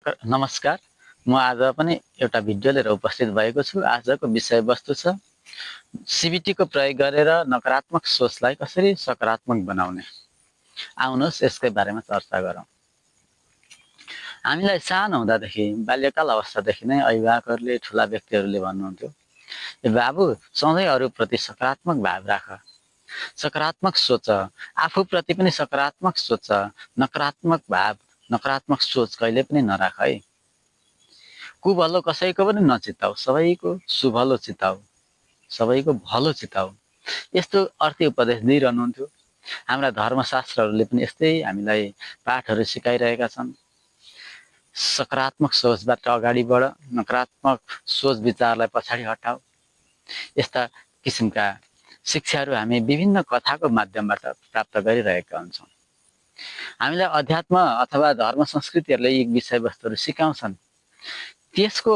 नमस्कार। म आज पनि एउटा भिडियो लिएर उपस्थित भएको छु। आजको विषयवस्तु छ सिबिटीको प्रयोग गरेर नकारात्मक सोचलाई कसरी सकारात्मक बनाउने। आउनुहोस् यसकै बारेमा चर्चा गरौँ। हामीलाई सानो हुँदादेखि बाल्यकाल अवस्थादेखि नै अभिभावकहरूले ठुला व्यक्तिहरूले भन्नुहुन्थ्यो, "ए बाबु, सधैँ अरूप्रति सकारात्मक भाव राख, सकारात्मक सोच, आफूप्रति पनि सकारात्मक सोच, नकारात्मक भाव, नकारात्मक सोच कहिले पनि नराख है। कुभलो कसैको पनि नचिताऊ, सबैको सुभलो चिताऊ, सबैको भलो चिताऊ।" यस्तो अर्थी उपदेश दिइरहनुहुन्थ्यो। हाम्रा धर्मशास्त्रहरूले पनि यस्तै हामीलाई पाठहरू सिकाइरहेका छन्। सकारात्मक सोचबाट अगाडि बढ, नकारात्मक सोच विचारलाई पछाडि हटाऊ। यस्ता किसिमका शिक्षाहरू हामी विभिन्न कथाको माध्यमबाट प्राप्त गरिरहेका हुन्छौँ। हामीलाई अध्यात्म अथवा धर्म संस्कृतिहरूले यी विषयवस्तुहरू सिकाउँछन्। त्यसको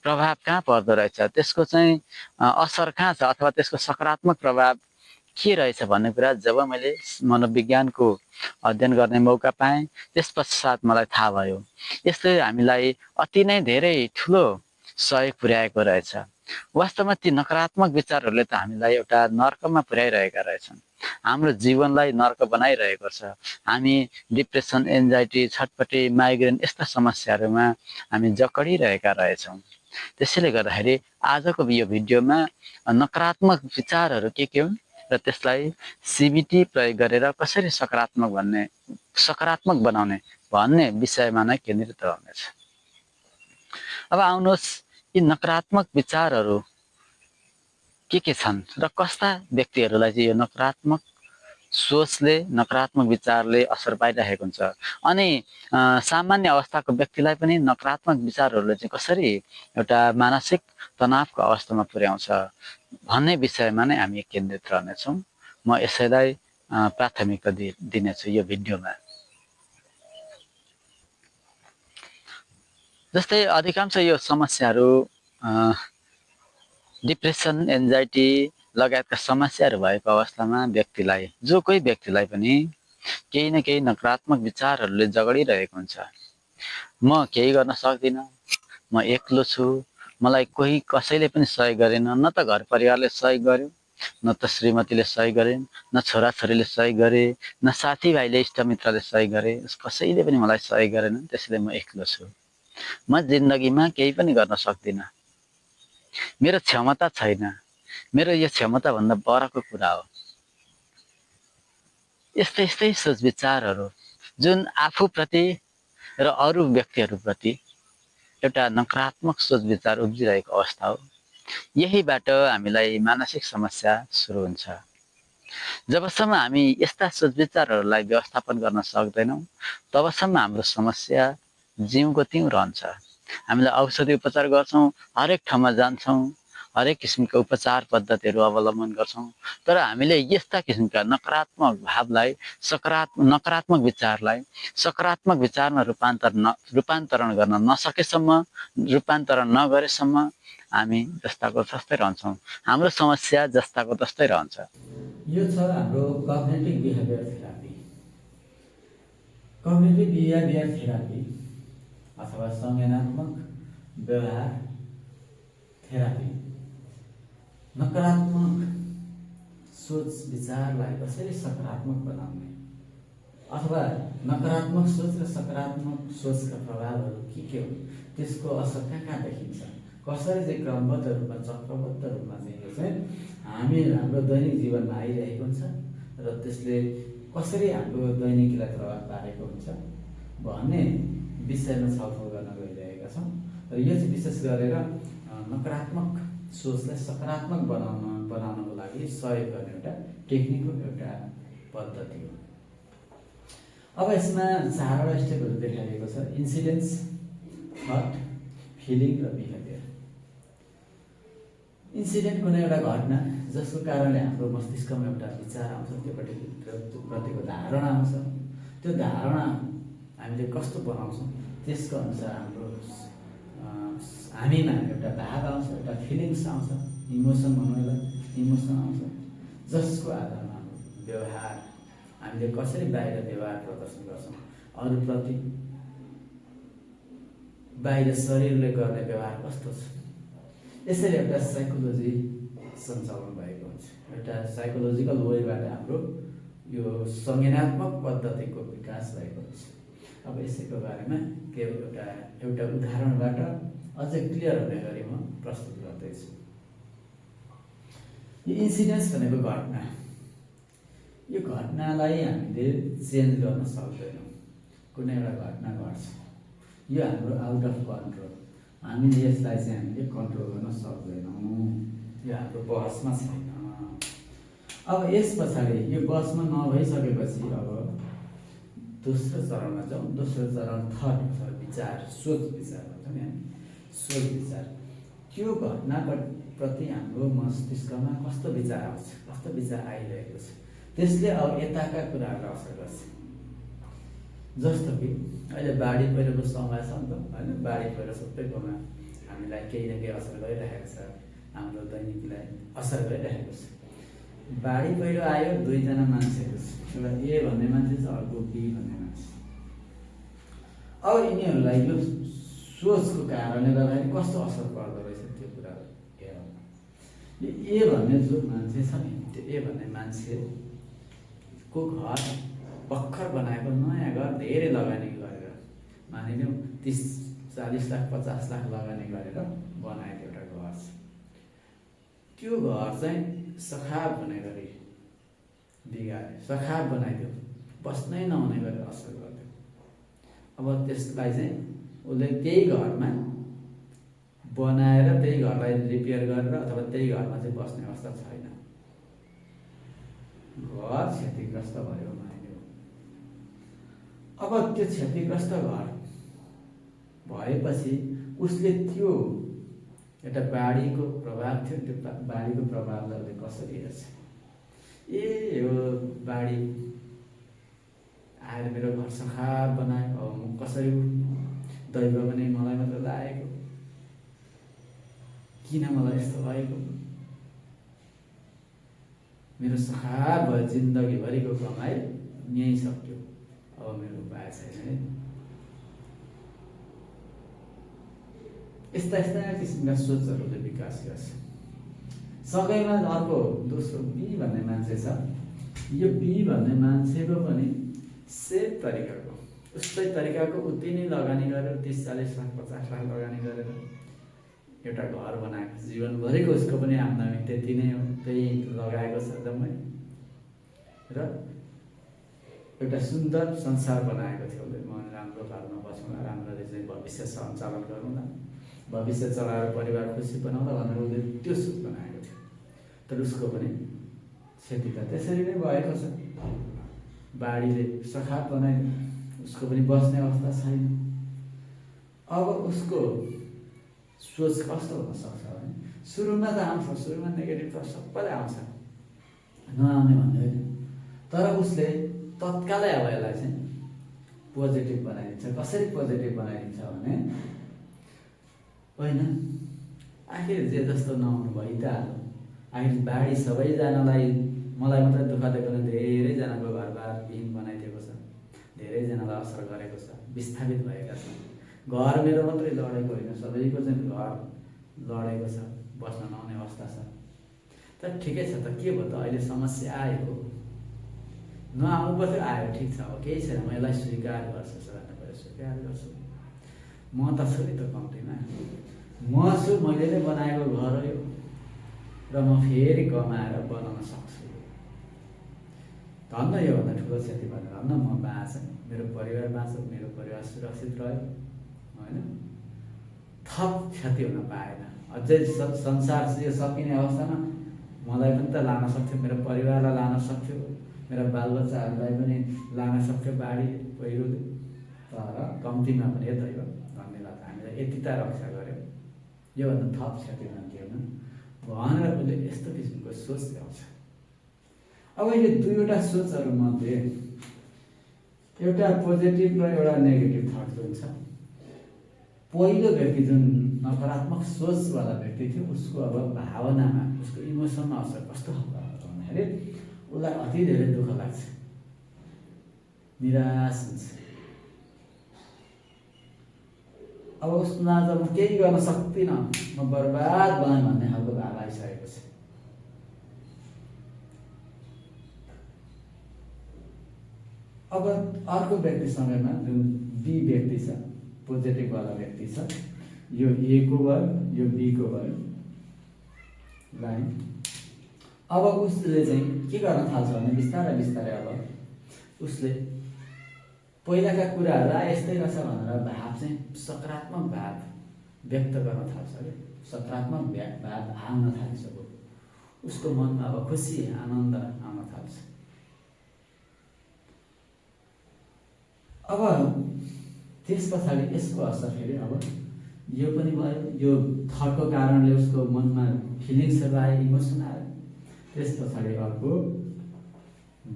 प्रभाव कहाँ पर्दो रहेछ, त्यसको चाहिँ असर कहाँ छ अथवा त्यसको सकारात्मक प्रभाव के रहेछ भन्ने कुरा जब मैले मनोविज्ञानको अध्ययन गर्ने मौका पाएँ, त्यस पश्चात मलाई थाहा भयो। यसले हामीलाई अति नै धेरै ठुलो सहयोग पुर्याएको रहेछ। वास्तवमा ती नकारात्मक विचारहरूले त हामीलाई एउटा नर्कमा पुर्याइरहेका रहेछन्। हाम्रो जीवनलाई नर्क बनाइरहेको छ। हामी डिप्रेसन, एन्जाइटी, छटपटी, माइग्रेन यस्ता समस्याहरूमा हामी जकडिरहेका रहेछौँ। त्यसैले गर्दाखेरि आजको यो भिडियोमा नकारात्मक विचारहरू के हुन् र त्यसलाई सिबिटी प्रयोग गरेर कसरी सकारात्मक बनाउने भन्ने विषयमा नै केन्द्रित रहनेछ। अब आउनुहोस्, यी नकारात्मक विचारहरू के छन् र कस्ता व्यक्तिहरूलाई चाहिँ यो नकारात्मक सोचले, नकारात्मक विचारले असर पारिरहेको हुन्छ, अनि सामान्य अवस्थाको व्यक्तिलाई पनि नकारात्मक विचारहरूले चाहिँ कसरी एउटा मानसिक तनावको अवस्थामा पुर्याउँछ भन्ने विषयमा नै हामी केन्द्रित रहनेछौँ। म यसैलाई प्राथमिकता दिनेछु यो भिडियोमा। जस्तै अधिकांश यो समस्याहरू डिप्रेसन, एन्जाइटी लगायतका समस्याहरू भएको अवस्थामा व्यक्तिलाई, जो कोही व्यक्तिलाई पनि केही न केही नकारात्मक विचारहरूले जगडिरहेको हुन्छ। म केही गर्न सक्दिनँ, म एक्लो छु, मलाई कसैले पनि सहयोग गरेन, न त घर परिवारले सहयोग गर्यो, न त श्रीमतीले सहयोग गरिन्, न छोराछोरीले सहयोग गरे, न साथीभाइले इष्टमित्रले सहयोग गरे, कसैले पनि मलाई सहयोग गरेन, त्यसैले म एक्लो छु। म जिन्दगीमा केही पनि गर्न सक्दिनँ, मेरो क्षमता छैन, मेरो यो क्षमताभन्दा परको कुरा हो। यस्तै सोच विचारहरू जुन आफूप्रति र अरू व्यक्तिहरूप्रति एउटा नकारात्मक सोच विचार उब्जिरहेको अवस्था हो। यहीबाट हामीलाई मानसिक समस्या सुरु हुन्छ। जबसम्म हामी यस्ता सोच विचारहरूलाई व्यवस्थापन गर्न सक्दैनौँ, तबसम्म हाम्रो समस्या जिउको त्यौँ रहन्छ। हामीले औषधि उपचार गर्छौँ, हरेक ठाउँमा जान्छौँ, हरेक किसिमका उपचार पद्धतिहरू अवलम्बन गर्छौँ, तर हामीले यस्ता किसिमका नकारात्मक भावलाई, नकारात्मक विचारलाई सकारात्मक विचारमा रूपान्तरण गर्न नसकेसम्म, रूपान्तरण नगरेसम्म हामी जस्ताको तस्तै रहन्छौँ। हाम्रो समस्या जस्ताको तस्तै रहन्छ। यो छ हाम्रो cognitive behaviour therapy. Cognitive behaviour therapy अथवा संज्ञानात्मक व्यवहार थेरापी नकारात्मक सोच विचारलाई कसरी सकारात्मक बनाउने अथवा नकारात्मक सोच र सकारात्मक सोचका प्रभावहरू के हुन्, त्यसको असर कहाँ देखिन्छ, कसरी चाहिँ क्रमबद्ध रूपमा, चक्रबद्ध रूपमा चाहिँ यो चाहिँ हाम्रो दैनिक जीवनमा आइरहेको हुन्छ र त्यसले कसरी हाम्रो दैनिकीलाई प्रभाव पारेको हुन्छ भन्ने विषयमा छलफल गर्न गइरहेका छौँ। र यो चाहिँ विशेष गरेर नकारात्मक सोचलाई सकारात्मक बनाउनको लागि सहयोग गर्ने एउटा टेक्निकको एउटा पद्धति हो। अब यसमा 4वटा स्टेपहरू देखाइएको छ: इन्सिडेन्स, थट, फिलिङ र बिहेभियर। इन्सिडेन्ट कुनै एउटा घटना जसको कारणले हाम्रो मस्तिष्कमा एउटा विचार आउँछ, प्रतिको धारणा आउँछ। त्यो धारणा हामीले कस्तो बनाउँछौँ त्यसको अनुसार हामीमा एउटा भाव आउँछ, एउटा फिलिङ्स आउँछ, इमोसन भनौँ यसलाई, इमोसन आउँछ, जसको आधारमा हाम्रो व्यवहार, हामीले कसरी बाहिर व्यवहार प्रदर्शन गर्छौँ अरूप्रति, बाहिर शरीरले गर्ने व्यवहार कस्तो छ। यसरी एउटा साइकोलोजी सञ्चालन भएको हुन्छ। एउटा साइकोलोजिकल वेबाट हाम्रो यो संज्ञानात्मक पद्धतिको विकास भएको हुन्छ। अब यसैको बारेमा एउटा उदाहरणबाट अझै क्लियर हुने गरी म प्रस्तुत गर्दैछु। यो इन्सिडेन्स भनेको घटना, यो घटनालाई हामीले चेन्ज गर्न सक्दैनौँ। कुनै एउटा घटना घट्छ, यो हाम्रो आउट अफ कन्ट्रोल, हामीले यसलाई चाहिँ हामीले कन्ट्रोल गर्न सक्दैनौँ, यो हाम्रो बसमा छैन। अब यस पछाडि यो बसमा नभइसकेपछि अब दोस्रो चरणमा जाउँ। दोस्रो चरण थट अथवा विचार, सोच विचार भन्छ नि हामी, सोच विचार। त्यो घटनाप्रति हाम्रो मस्तिष्कमा कस्तो विचार आउँछ, कस्तो विचार आइरहेको छ, त्यसले अब यताका कुराहरू असर गर्छ। जस्तो कि अहिले बाढी पहिरोको समय छ नि त होइन, बाढी पहिरो सबैकोमा हामीलाई केही न केही असर गरिरहेको छ, हाम्रो दैनिकीलाई असर गरिरहेको छ। बाढी पहिरो आयो, दुईजना मान्छेहरू छ, एउटा ए भन्ने मान्छे छ, अर्को बी भन्ने मान्छे। अब यिनीहरूलाई यो सोचको कारणले गर्दाखेरि कस्तो असर पर्दो रहेछ त्यो कुरा हेरौँ। यो ए भन्ने जो मान्छे छ नि, त्यो ए भन्ने मान्छेको घर भर्खर बनाएको नयाँ घर, धेरै लगानी गरेर, मानिलिउँ 30-40 लाख 50 लाख लगानी गरेर बनाएको एउटा घर छ। त्यो घर चाहिँ सखाब हुने गरी बिगारे, सखाब बनाइदियो, बस्नै नहुने गरेर असर गरिदियो। अब त्यसलाई चाहिँ उसले त्यही घरमा बनाएर त्यही घरलाई रिपेयर गरेर अथवा त्यही घरमा चाहिँ बस्ने अवस्था छैन, घर क्षतिग्रस्त भयो मानिलियो। अब त्यो क्षतिग्रस्त घर भएपछि उसले त्यो एउटा बाढीको प्रभाव थियो, त्यो बाढीको प्रभावलाई उसले कसरी हेर्छ। ए यो बाढी आएर मेरो घर सखाब बनायो, अब म कसरी दैव पनि मलाई मात्र लागेको, किन मलाई यस्तो भएको, मेरो सखाब भयो, जिन्दगीभरिको कमाइ यहीँ सक्यो, अब मेरो उपाय छैन है। यस्ता यस्ता किसिमका सोचहरूले विकास गर्छ। सँगैमा अर्को दोस्रो बी भन्ने मान्छे छ। यो बी भन्ने मान्छेको पनि सेम तरिकाको, उस्तै तरिकाको उति नै लगानी गरेर 30-40 लाख 50 लाख लगानी गरेर एउटा घर बनाएको, जीवनभरिको उसको पनि आम्दानी त्यति नै हो, त्यही लगाएको छ जम्मै, र एउटा सुन्दर संसार बनाएको थियो उसले। म राम्रो घरमा बसौँला, राम्ररी चाहिँ भविष्य सञ्चालन गरौँला, भविष्य चलाएर परिवार खुसी बनाउँला भनेर उसले त्यो सोच बनाएको थियो। तर उसको पनि क्षति त त्यसरी नै भएको छ, बाढीले सखाप बनाइदियो, उसको पनि बस्ने अवस्था छैन। अब उसको सोच कस्तो हुनसक्छ भने सुरुमा त आउँछ, सुरुमा नेगेटिभ त सबैलाई आउँछ, नआउने भन्ने होइन, तर उसले तत्कालै अब यसलाई चाहिँ पोजिटिभ बनाइदिन्छ। कसरी पोजिटिभ बनाइदिन्छ भने होइन, आखिर जे जस्तो नहुनु भइ त हाल्यो, आखिर बाढी सबैजनालाई, मलाई मात्रै दुःख दिएको न, धेरैजनाको घरबार विहीन बनाइदिएको छ, धेरैजनालाई असर गरेको छ, विस्थापित भएका छन्। घर मेरो मात्रै लडेको होइन, सबैको चाहिँ घर लडेको छ, बस्न नहुने अवस्था छ। तर ठिकै छ त, के भयो त, अहिले समस्या आयो, नआउनु पर्थ्यो, आयो, ठिक छ, अब केही छैन, म यसलाई स्वीकार गर्छु, स्वीकार गर्छु। म त छु नि त कम्तीमा, म छु, मैले नै बनाएको घर हो यो, र म फेरि कमाएर बनाउन सक्छु। धन्न योभन्दा ठुलो क्षति भनेर धन्न म बाँचेँ, मेरो परिवार बाँच्यो, मेरो परिवार सुरक्षित रह्यो होइन, थप क्षति हुन पाएन। अझै संसार यो सकिने अवस्थामा मलाई पनि त लान सक्थ्यो, मेरो परिवारलाई लान सक्थ्यो, मेरा बालबच्चाहरूलाई पनि लान सक्थ्यो बाढी पहिरोले, तर कम्तीमा पनि दैव धन्यवाद, हामीलाई यति त रक्षा गर्यो, योभन्दा थप क्षति हुन दिएन भनेर उसले यस्तो किसिमको सोच ल्याउँछ। अब यो दुईवटा सोचहरूमध्ये एउटा पोजिटिभ र एउटा नेगेटिभ थट हुन्छ। पहिलो व्यक्ति जुन नकारात्मक सोचवाला व्यक्ति थियो, उसको अब भावनामा, उसको इमोसनमा असर कस्तो खालको भन्दाखेरि उसलाई अति धेरै दुःख लाग्छ, निराश हुन्छ, अब उसमा आज म केही गर्न सक्दिनँ, म बर्बाद भएँ भन्ने खालको भाव आइसकेको छ। अब अर्को व्यक्तिसँगैमा जुन बी व्यक्ति छ, पोजिटिभ वाला व्यक्ति छ, यो ए को भयो, यो बी को भयो लाइन। अब उसले चाहिँ के गर्न थाल्छ भने बिस्तारै बिस्तारै अब उसले पहिलाका कुराहरू यस्तै रहेछ भनेर भाव चाहिँ सकारात्मक भाव व्यक्त गर्न थाल्छ क्या। सकारात्मक भाव आउन थालिसक्यो, उसको मनमा अब खुसी आनन्द आउन थाल्छ। अब त्यस पछाडि यसको असर फेरि अब यो पनि भयो, यो थटको कारणले उसको मनमा फिलिङ्सहरू आयो, इमोसन आयो। त्यस पछाडि अर्को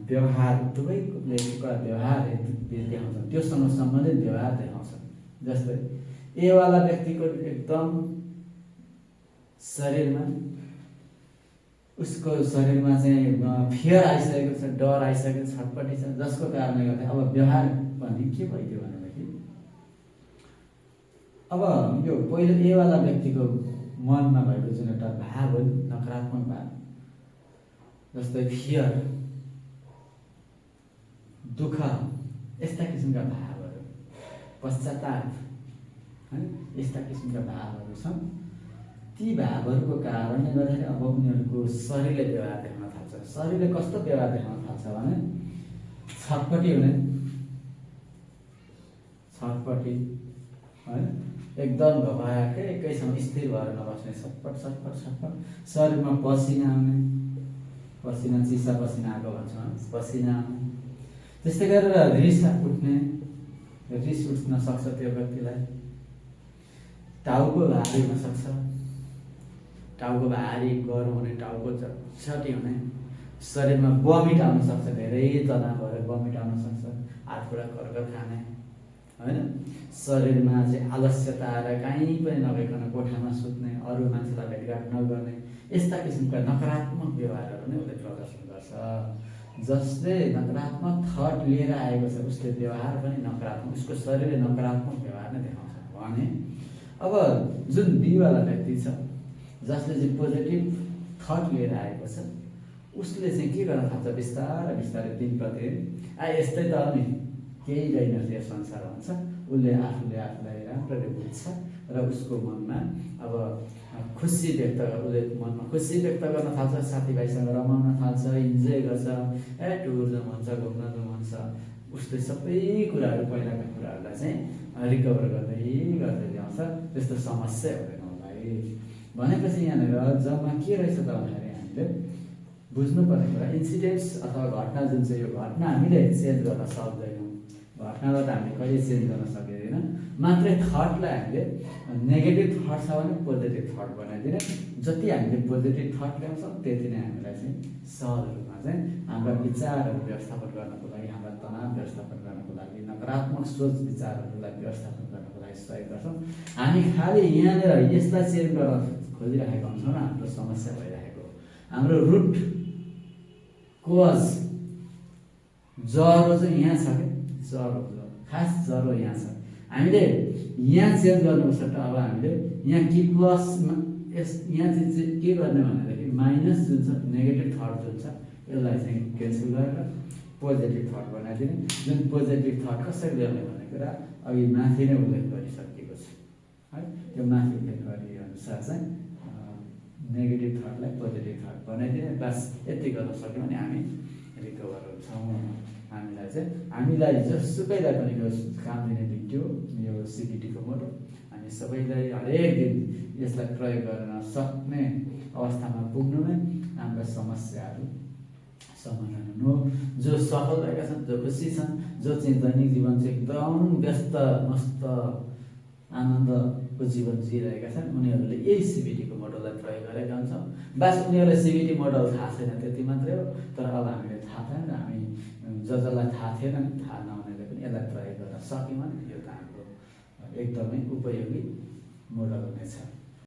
व्यवहार, दुवैले व्यवहार देखाउँछन्, त्योसँग सम्बन्धित व्यवहार देखाउँछन्। जस्तै ए वाला व्यक्तिको एकदम शरीरमा, उसको शरीरमा चाहिँ फियर आइसकेको छ, डर आइसकेको छ, छटपटी छ, जसको कारणले गर्दा अब व्यवहार पनि के भइदियो भनेदेखि अब यो पहिलो ए वाला व्यक्तिको मनमा भएको जुन एउटा भाव हो, नकारात्मक भाव, जस्तै फियर, दुःख, यस्ता किसिमका भावहरू, पश्चाताप, है यस्ता किसिमका भावहरू छन्। ती भावहरूको कारणले गर्दाखेरि अब उनीहरूको शरीरले व्यवहार देखाउन थाल्छ। शरीरले कस्तो व्यवहार देखाउन थाल्छ भने छटपटी हुने, छटपटी है, एकदम घबराएकै एकैसँग स्थिर भएर नबस्ने, छटपट छटपट छटपट, शरीरमा पसिना आउने, पसिना चिसा पसिना आएको भन्छ, पसिना आउने। त्यस्तै गरेर रिस उठ्ने, रिस उठ्न सक्छ त्यो व्यक्तिलाई। टाउको भारी हुन सक्छ, टाउको भारी गह्रो हुने, टाउको चटचटी हुने, शरीरमा बमिट आउन सक्छ, धेरै तनाव भएर बमिट आउन सक्छ, हात खुट्टा कर्कर खाने होइन, शरीरमा चाहिँ आलस्यता आएर कहीँ पनि नभइकन कोठामा सुत्ने, अरू मान्छेलाई भेटघाट नगर्ने, यस्ता किसिमका नकारात्मक व्यवहारहरू नै उसले प्रदर्शन गर्छ। जसले नकारात्मक थट लिएर आएको छ उसले व्यवहार पनि नकारात्मक, उसको शरीरले नकारात्मक व्यवहार नै देखाउँछ भने अब जुन बीवाला व्यक्ति छ जसले चाहिँ पोजिटिभ थट लिएर आएको छ उसले चाहिँ के गर्न थाल्छ, बिस्तारै बिस्तारै दिनप्रति यस्तै त नि केही रहेन यो संसार भन्छ। उसले आफूले आफूलाई राम्ररी बुझ्छ र उसको मनमा अब खुसी व्यक्त उसले मनमा खुसी व्यक्त गर्न थाल्छ, साथीभाइसँग रमाउन थाल्छ, इन्जोय गर्छ, टुर जाउँ भन्छ, घुम्न जाउँ भन्छ। उसले सबै कुराहरू पहिलाका कुराहरूलाई चाहिँ रिकभर गर्दै गर्दै ल्याउँछ, त्यस्तो समस्या हुँदैन उसलाई। भनेपछि यहाँनिर जम्मा के रहेछ त भन्दाखेरि हामीले बुझ्नुपर्ने कुरा इन्सिडेन्ट्स अथवा घटना जुन चाहिँ यो घटना हामीले चेन्ज गर्न सक्दैनौँ, घटनाबाट हामीले कहिले चेन्ज गर्न सकिँदैन। मात्रै थटलाई हामीले नेगेटिभ थट छ भने पोजिटिभ थट बनाइदिने, जति हामीले पोजिटिभ थट ल्याउँछौँ त्यति नै हामीलाई चाहिँ सहज रूपमा चाहिँ हाम्रा विचारहरू व्यवस्थापन गर्नको लागि, हाम्रा तनाव व्यवस्थापन गर्नको लागि, नकारात्मक सोच विचारहरूलाई व्यवस्थापन गर्नको लागि सहयोग गर्छौँ। हामी खालि यहाँनिर यसलाई चेन्ज गर्न खोजिराखेका हुन्छौँ र हाम्रो समस्या भइरहेको, हाम्रो रुट कोज जरो चाहिँ यहाँ छ क्या, जरो खास जरो यहाँ छ। हामीले यहाँ चेन्ज गर्नुपर्छ त। अब हामीले यहाँ कि प्लसमा यहाँ चाहिँ के गर्ने भनेदेखि माइनस जुन छ नेगेटिभ थट जुन छ यसलाई चाहिँ क्यान्सल गरेर पोजिटिभ थट बनाइदिने। जुन पोजिटिभ थट कसरी ल्याउने भन्ने कुरा अघि माथि नै उल्लेख गरिसकेको छ है। त्यो माथि उल्लेख गरिएअनुसार चाहिँ नेगेटिभ थटलाई पोजिटिभ थट बनाइदिने, बस यति गर्न सक्यो भने हामी रिकभर हुन्छौँ। हामीलाई चाहिँ हामीलाई जसुकैलाई पनि यो काम दिने भिडियो यो सिबिटीको मोडल हामी सबैलाई हरेक दिन यसलाई प्रयोग गर्न सक्ने अवस्थामा पुग्नु नै हाम्रा समस्याहरू समाधान हुनु। जो सफल भएका छन्, जो खुसी छन्, जो चाहिँ दैनिक जीवन चाहिँ एकदम व्यस्त मस्त आनन्दको जीवन जिइरहेका छन्, उनीहरूले यही सिबिटीको मोडललाई प्रयोग गरेका हुन्छौँ। बस उनीहरूलाई सिबिटी मोडल थाहा छैन त्यति मात्रै हो। तर अब हामीले थाहा छैन, हामी जसलाई थाहा थिएन, थाहा नहुनेले पनि यसलाई प्रयोग गर्न सक्यौँ भने यो त हाम्रो एकदमै उपयोगी मोडल हुनेछ।